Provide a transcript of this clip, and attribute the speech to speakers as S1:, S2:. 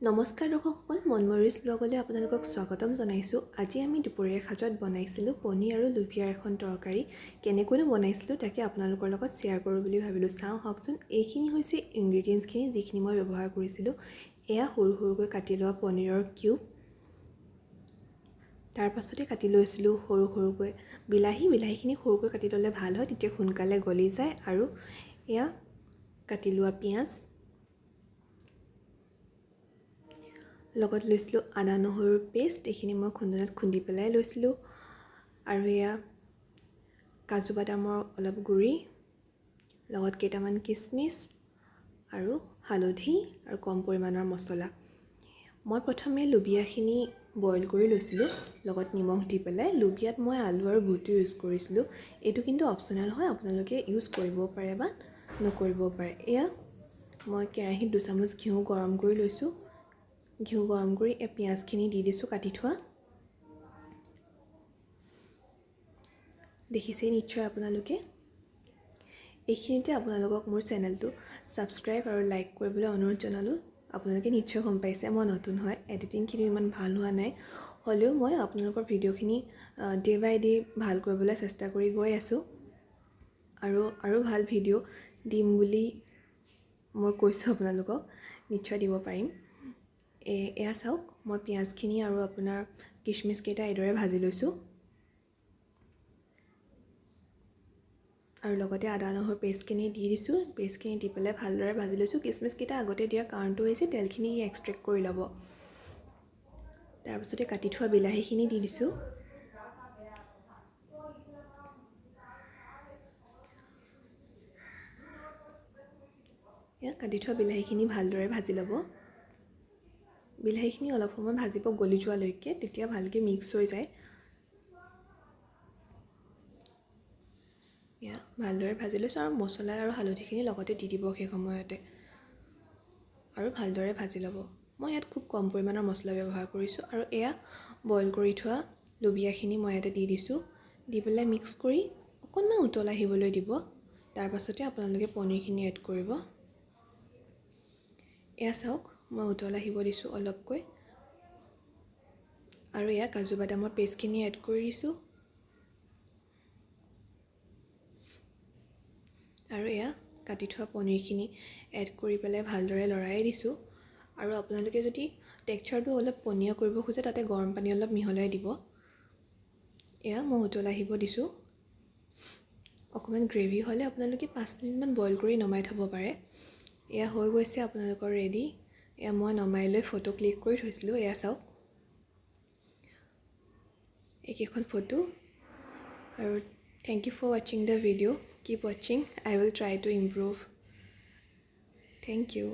S1: নমস্কাৰ দৰ্শকসকল, মনমৰিজ ব্লগলৈ আপোনালোকক স্বাগতম জনাইছোঁ। আজি আমি দুপৰীয়া সাজত বনাইছিলোঁ পনীৰ আৰু লুবিয়াৰ এখন তৰকাৰী। কেনেকৈনো বনাইছিলোঁ তাকে আপোনালোকৰ লগত শ্বেয়াৰ কৰোঁ বুলি ভাবিলোঁ। চাওঁ আহকচোন। এইখিনি হৈছে ইনগ্ৰিডিয়েণ্টছখিনি যিখিনি মই ব্যৱহাৰ কৰিছিলোঁ। এয়া সৰু সৰুকৈ কাটি লোৱা পনীৰৰ কিউব, তাৰ পাছতে কাটি লৈছিলোঁ সৰু সৰুকৈ বিলাহী। বিলাহীখিনি সৰুকৈ কাটি ল'লে ভাল হয়, তেতিয়া সোনকালে গলি যায়। আৰু এয়া কাটি লোৱা পিঁয়াজ, লগত লৈছিলোঁ আদা নহৰুৰ পেষ্ট, এইখিনি মই খুন্দনাত খুন্দি পেলাই লৈছিলোঁ। আৰু এয়া কাজু বাদামৰ অলপ গুড়ি, লগত কেইটামান কিচমিচ আৰু হালধি আৰু কম পৰিমাণৰ মছলা। মই প্ৰথমে লুবিয়াখিনি বইল কৰি লৈছিলোঁ লগত নিমখ দি পেলাই। লুবিয়াত মই আলু আৰু বুটো ইউজ কৰিছিলোঁ। এইটো কিন্তু অপশ্যনেল হয়, আপোনালোকে ইউজ কৰিবও পাৰে বা নকৰিবও পাৰে। এয়া মই কেৰাহীত 2 চামুচ ঘিউ গৰম কৰি লৈছোঁ। ঘিউ গৰম কৰি এই পিঁয়াজখিনি দি দিছোঁ কাটি থোৱা। দেখিছেই নিশ্চয় আপোনালোকে। এইখিনিতে আপোনালোকক মোৰ চেনেলটো ছাবস্ক্ৰাইব আৰু লাইক কৰিবলৈ অনুৰোধ জনালোঁ। আপোনালোকে নিশ্চয় গম পাইছে মই নতুন হয়, এডিটিংখিনিও ইমান ভাল হোৱা নাই। হ'লেও মই আপোনালোকৰ ভিডিঅ'খিনি ডে বাই ডে ভাল কৰিবলৈ চেষ্টা কৰি গৈ আছোঁ আৰু আৰু ভাল ভিডিঅ' দিম বুলি মই কৈছোঁ আপোনালোকক, নিশ্চয় দিব পাৰিম। এয়া চাওক, মই পিঁয়াজখিনি আৰু আপোনাৰ কিচমিচকেইটা এইদৰে ভাজি লৈছোঁ আৰু লগতে আদা নহৰু পেষ্টখিনি দি দিছোঁ। পেষ্টখিনি দি পেলাই ভালদৰে ভাজি লৈছোঁ। কিচমিচকেইটা আগতে দিয়াৰ কাৰণটো হৈছে তেলখিনি এক্সট্ৰেক্ট কৰি ল'ব। তাৰপিছতে কাটি থোৱা বিলাহীখিনি দি দিছোঁ। কাটি থোৱা বিলাহীখিনি ভালদৰে ভাজি ল'ব। বিলাহীখিনি অলপ সময় ভাজিব গলি যোৱালৈকে, তেতিয়া ভালকৈ মিক্স হৈ যায়। এয়া ভালদৰে ভাজি লৈছোঁ আৰু মছলা আৰু হালধিখিনি লগতে দি দিব সেই সময়তে আৰু ভালদৰে ভাজি ল'ব। মই ইয়াত খুব কম পৰিমাণৰ মছলা ব্যৱহাৰ কৰিছোঁ। আৰু এয়া বইল কৰি থোৱা লুবিয়াখিনি মই ইয়াতে দি দিছোঁ। দি পেলাই মিক্স কৰি অকণমান উতল আহিবলৈ দিব। তাৰপাছতে আপোনালোকে পনীৰখিনি এড কৰিব। এয়া চাওক, মই উতল আহিব দিছোঁ অলপকৈ আৰু এয়া কাজু বাদামৰ পেষ্টখিনি এড কৰি দিছোঁ। আৰু এয়া কাটি থোৱা পনীৰখিনি এড কৰি পেলাই ভালদৰে লৰাই দিছোঁ। আৰু আপোনালোকে যদি টেক্সচাৰটো অলপ পনীয়া কৰিব খোজে, তাতে গৰম পানী অলপ মিহলাই দিব। এয়া মই উতল আহিব দিছোঁ। অকণমান গ্ৰেভি হ'লে আপোনালোকে 5 মিনিটমান বইল কৰি নমাই থ'ব পাৰে। এয়া হৈ গৈছে আপোনালোকৰ ৰেডি। এয়া মই নমাই লৈ ফটো ক্লিক কৰি থৈছিলোঁ। এয়া চাওক এইকেইখন ফটো। আৰু thank you for watching the video. Keep watching. I will try to improve. Thank you.